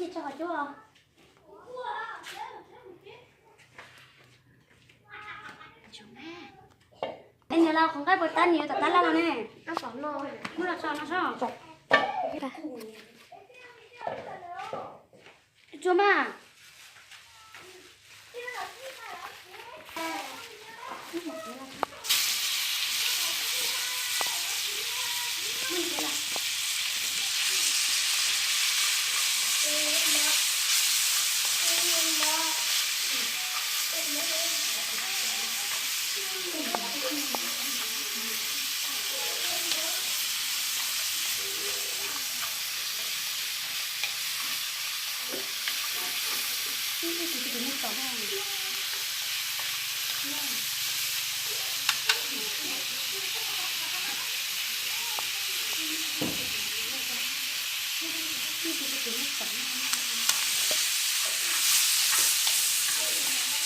Es niam laus, qhov nqaij puas tab, nws yuav tom tab laj los ne? Muab los tso no sob. Tsuag mas.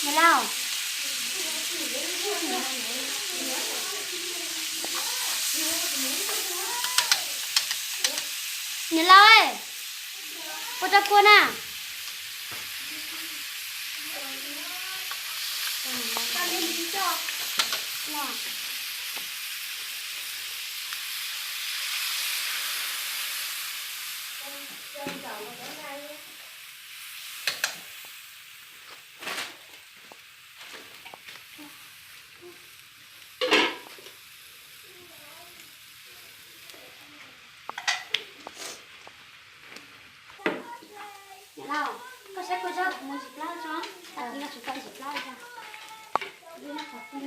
Niam laus, niam laus, puas tau kua na? Niam laus, koj saib kua zaub kuv muab ntsis plaub tso, tag kis koj tsis tau ntsis plaub li.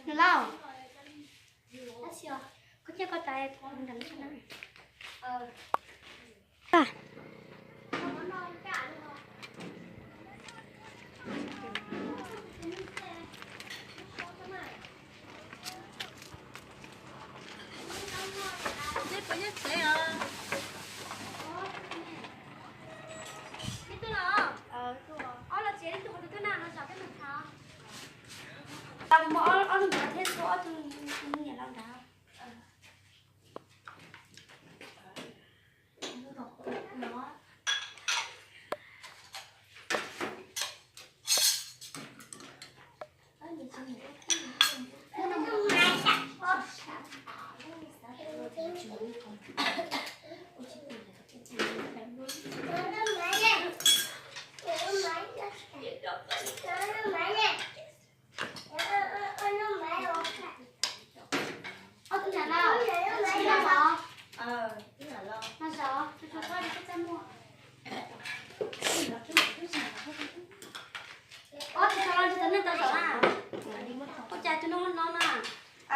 Niam laus, koj cia koj tais ntawm no. Tau muab ob tug ntawd thiab txhua ob tug niam laus ntawd.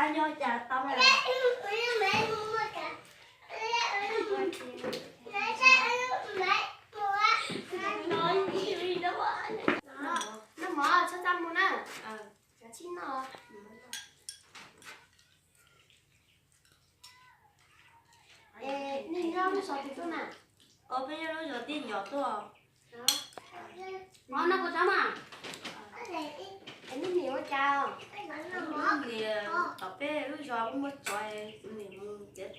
Nyob cas tau. Noj mov txhob txaj muag na. Cov tsis noj. Es nej nyob lub zos twg tuaj na? Peb nyob lub zos Tiaj Nyom tuaj. Mov no puas tau mas? Es nej niam ua cas? Niam tom peb lub zos muaj tsov, kuv niam mus txiav,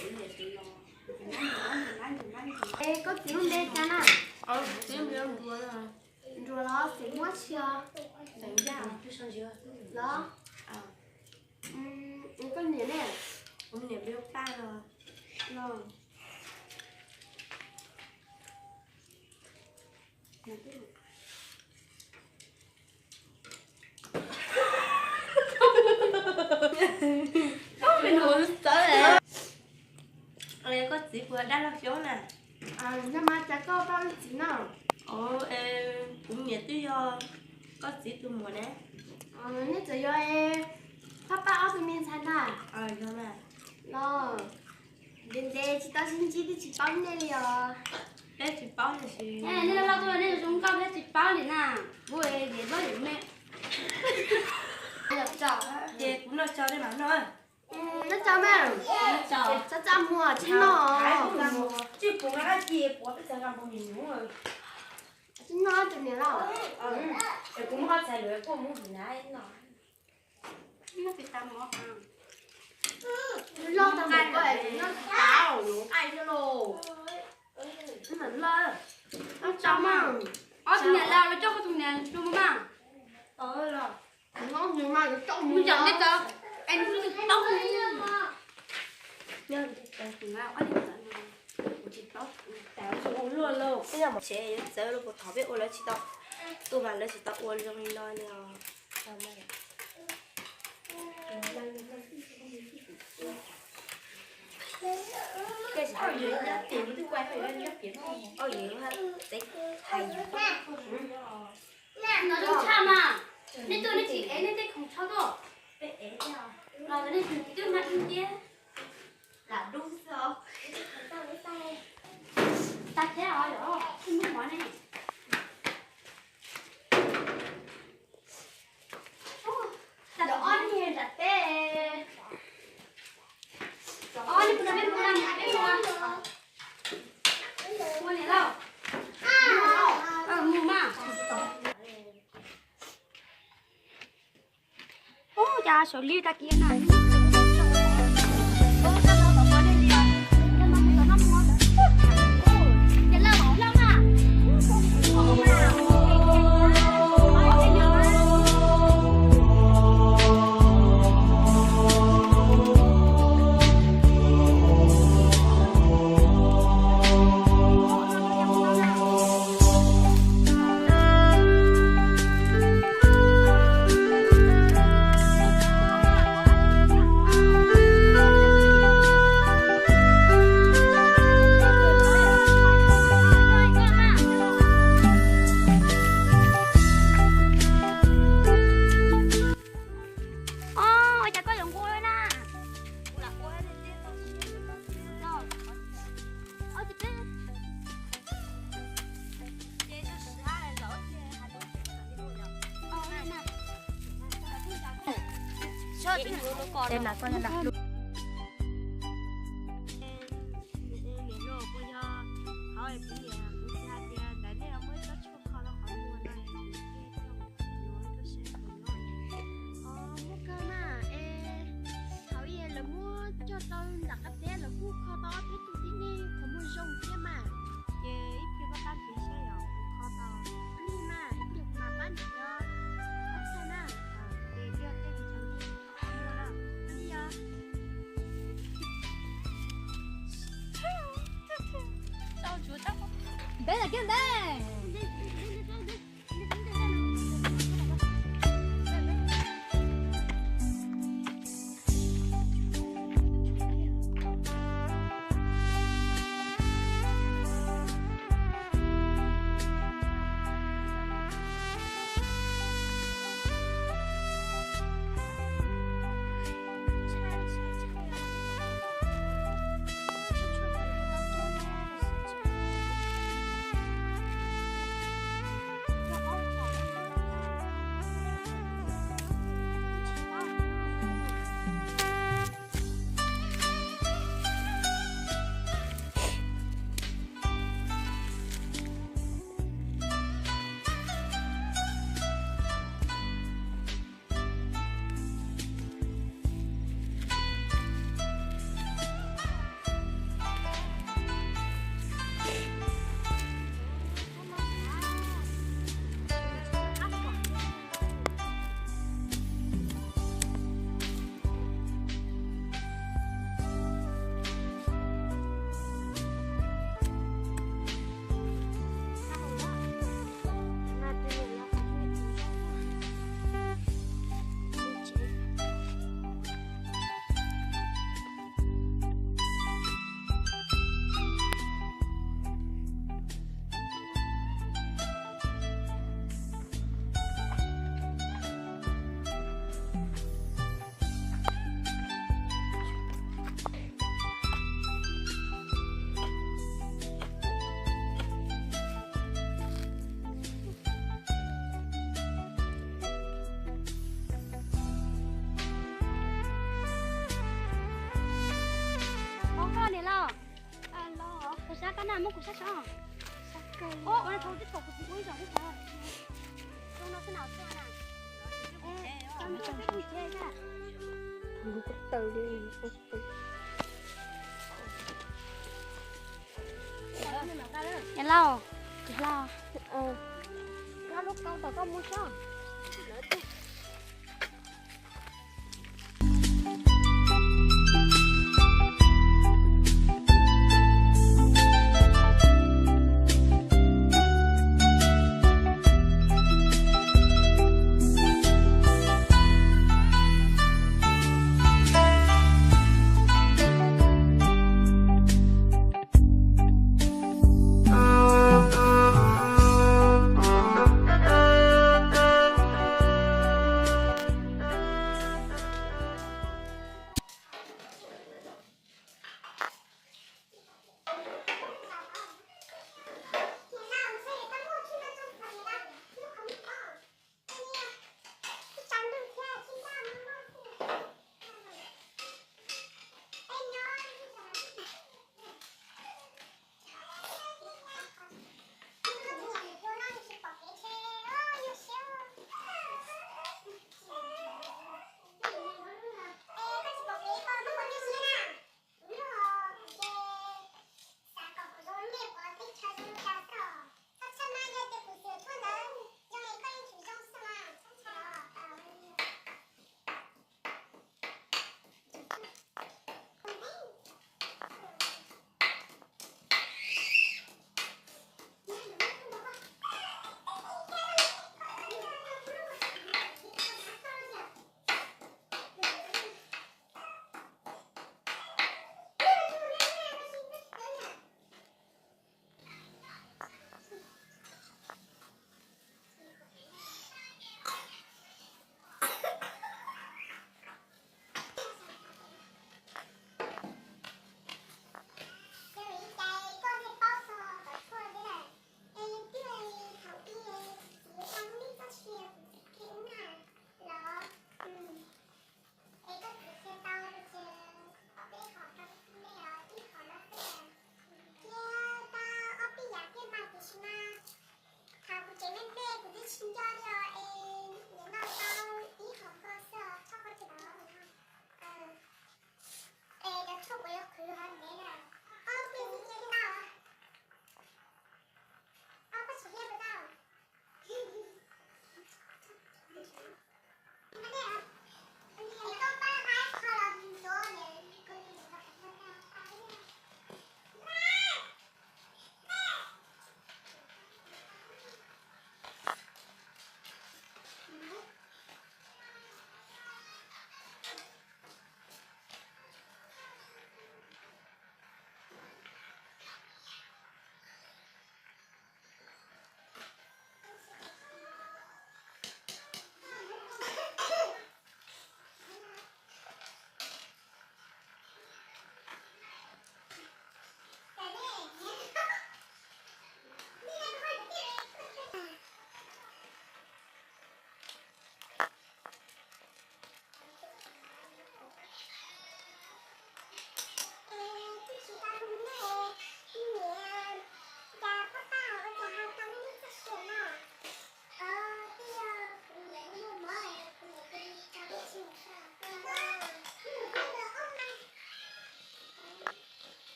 kuv niam txiv los. Es koj txiv lub npe cas na? Nruas los xeem Hmoob tsi os? Los. Koj niam ne? Kuv niam npe Paj no. Los. Koj txiv puas dab laug Xyoob na? Yog mas cas koj pab wb txiv no? Kuv niam twb yog koj txiv tus muam ne. Nej txawm yog pab pab ob tug me ntxhais ntag. Yog mas. Los, ntev ntev tsis tau sib ntsib twb tsis paub nej li os. Peb tsis paub li. Nej loj loj tuaj nej zoo nkauj peb tsis paub li na. Kuv es niam loj yam me. Ces kuv noj tso nej mam noj. Noj tso mas. Txhob txaj muag tsis noj. Tsis noj tus niam loj. Kuv muab ob txhais lus kuj muab hais na. Loj tag mus koj es noj tau nqaij thiab lauj. Noj tso mas. Ob tug niam loj los coj koj tus niam mus mas. Mus yam nej tau. Es nws twb tsis paub. Nyob tsis paub, kuv tsis paub. Tsev yuav txawv los puas thov peb ua lawv tsis tau. Tuaj mas lawv tsis tau ua zoo li no li os. Oj, yus hais yus. No zoo tshaj mas. Nej tuaj nej tsis ev nej tej khoom tsho tuaj. Los nej twb mas dub tiag. Lam dub xwb os. Tag thiab os, yog twb muab mov ne. Cov ob niag nram teb. Ob niag puas no peb mus na, peb mus. Mus niam lauj. Mus mas. Ub, cas saum liv tag kis na. Ua cas koj yuav nqua na? Muaj kawg mas es thaum ub lawv muab cog rau nram qab teb lawv kuj kho tau ob peb tug tib neeg qhov muag zoo thiab mas. Ces ib pliag koj pab nrhiav saib yog puas kho tau. Li mas ib pliag kuv mam pab nrhiav ob txhais na. Ces yog tej li yog. Ntev lawm kiag ntev. Rab kab na muab kuv sab sab. Ua ua thaum twb pom kuv txiv ua ib zaug twb sab. Zoo no xwb na tuaj na. Lub taw li. Lauj, lauj, lub kau tom koj mus tso.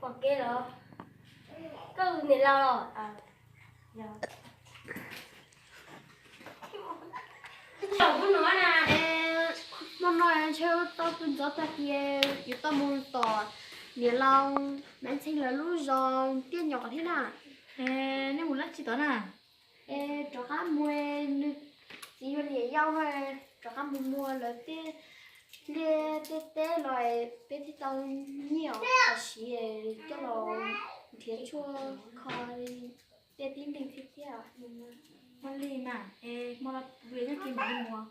Pom kev los? Koj niam laus los? Hmo no ntshe tau pw ntxov tag kis, yuav tau mus tom niam laus Maiv Ntxhee lawv lub zos Tiaj Nyom thiab na. Nej mus dab tsi tod na? Es rov qab mus, nws txiv yuav niam yau, rov qab mus muag lawv tej liaj tej teb los peb thiaj tau nyiaj os, tam sim coj los nrhiav tshuaj kho tej tib neeg thiab thiab. Hmo li mas, es hmo no kuv yuav nyob kiag mam li mus.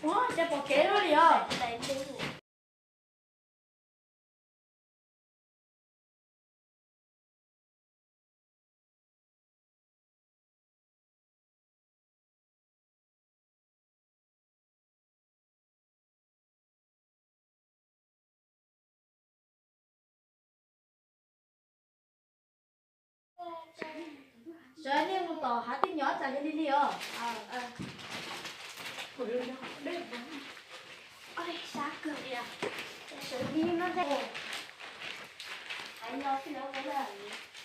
Ua cas pom kev luaj li os. Sawv nej mus tom hav Tiaj Nyom tsam yog li li os. Sab kawg li. Sawv li no, hais no xwb los ua na.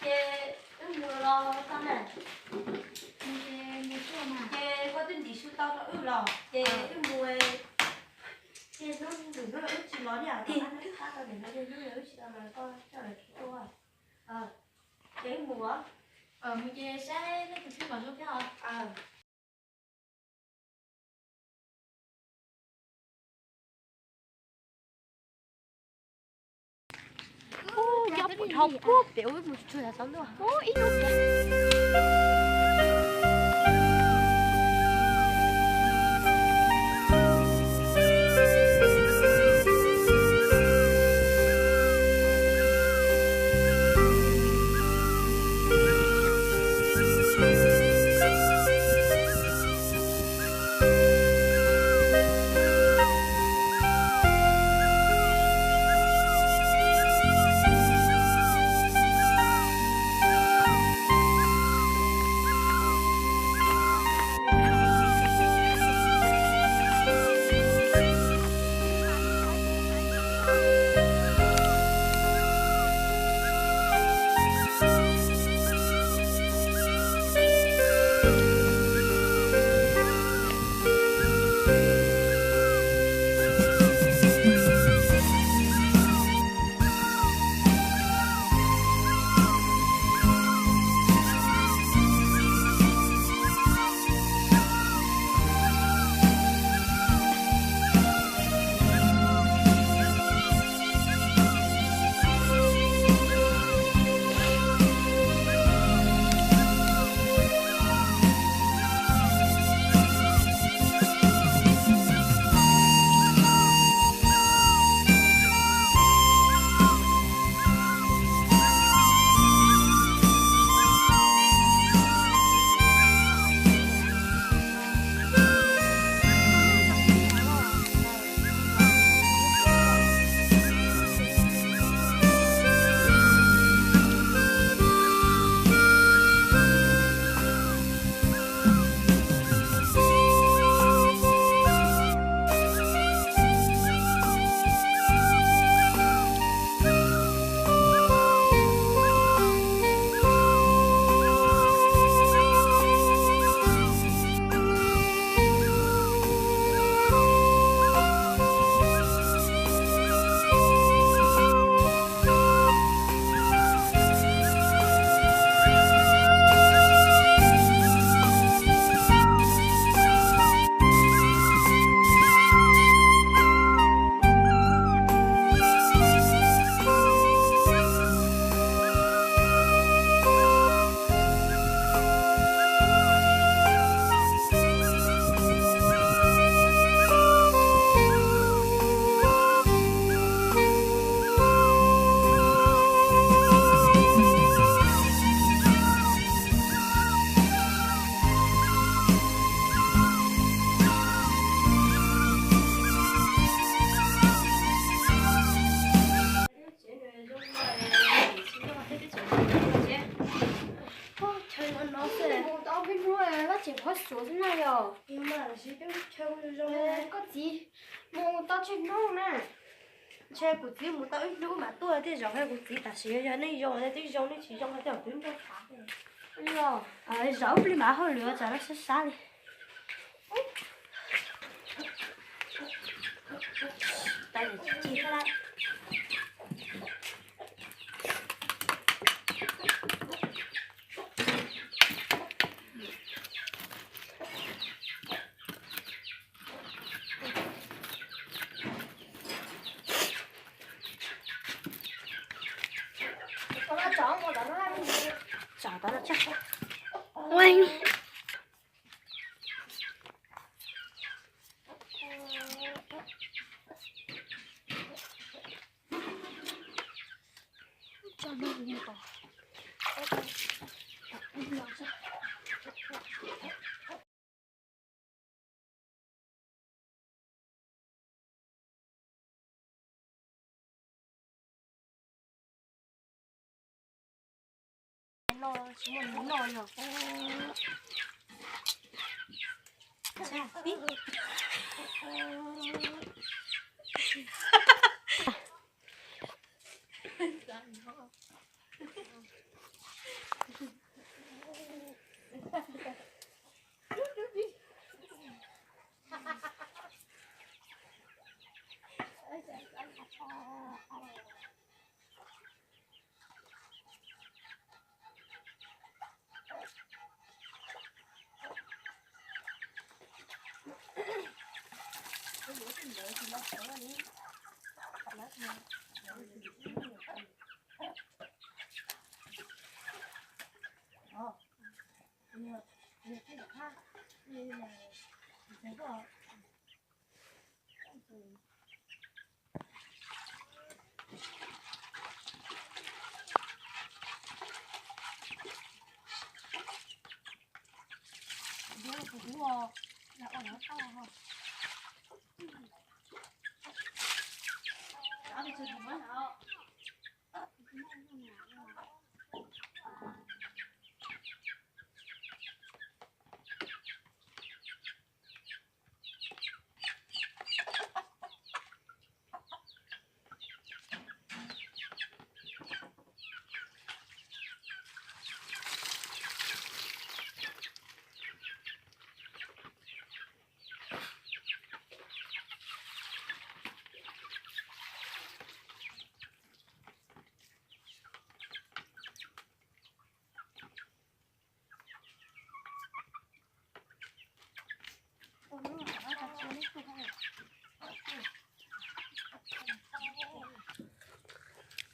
Ces wb mus los tau na. Ces koj twb ntim su tau rau wb los ces wb mus. Ces hnub nws hnub wb tsis los li, tab rau nws hnub wb tsis los los koj coj lawv tuaj. Ces wb mus os. Mus ces saib leej twg twb los zoo thiab os. Ub, nyob puag dhau puag pem ub, mus tsuag tsuag xauv luaj. Ub, ib hnub tiag. Koj txiv mus tau tsheej hnub na. Ntshe kuv txiv mus tau ib hnub mam tuaj thiaj zoo, kuv txiv tam sim yog nej zoo, nej twb zoo, nej tsis zoo, nej twb nrog xav. Zaum ib pliag mam hauj lwm, tsam no sab sab li.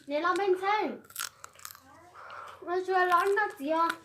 Niam los me ntxhais, ua tsuas los noj txiv os.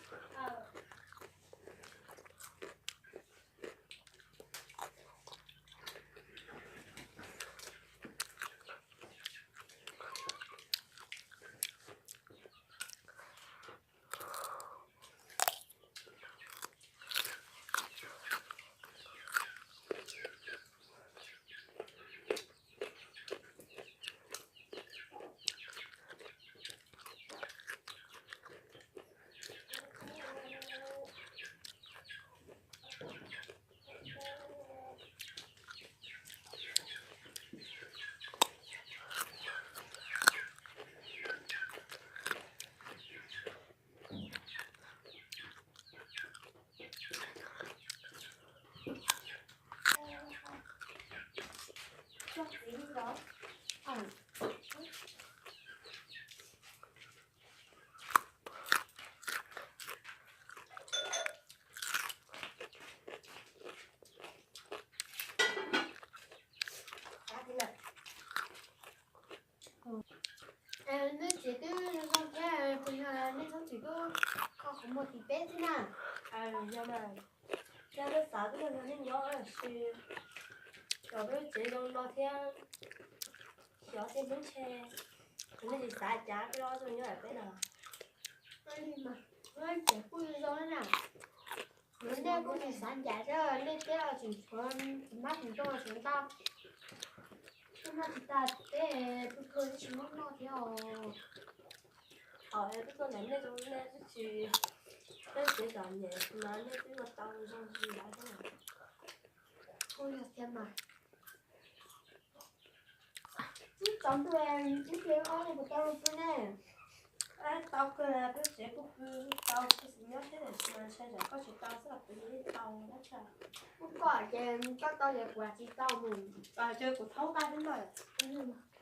Nej tsev twb zoo thiab, puas yog nej txhob txwm tuaj kho qhov muag tim peb thiab na? Yog mas, thiab peb xav twb yog nej nyob tab sis cov peb tsev zoo no thiab, xyov tej hnub ntshe nej tsis xav cas peb los zoo nyob peb no. Tsev kuj zoo na. Nej kuj tsis xav ncaim thiab, nej peb tseem tshuav tus mab tus ntxhais tseem ntau. Twb noj tsis tas peb, peb tuaj twb tsis muab noj thiab os. Thaum peb tuaj ntawm nej zoo nej twb tsis, peb tsev txom nyem no nej twb ua tau zoo li lawv thiab. Yog thiab mas. Ib tsob ntuj, ib pliag ob leeg puas tau pw ne? Tau kawg, peb tsev kuj pw tau, tsis nyob thiab, tab sis mas ntshai tsam koj tsis tau xwb los kuv yeej tau dab tsi. Kuv kom ces koj tau ces kuv tsis tau mus. Ces kuv thaub nqa xwb ntag.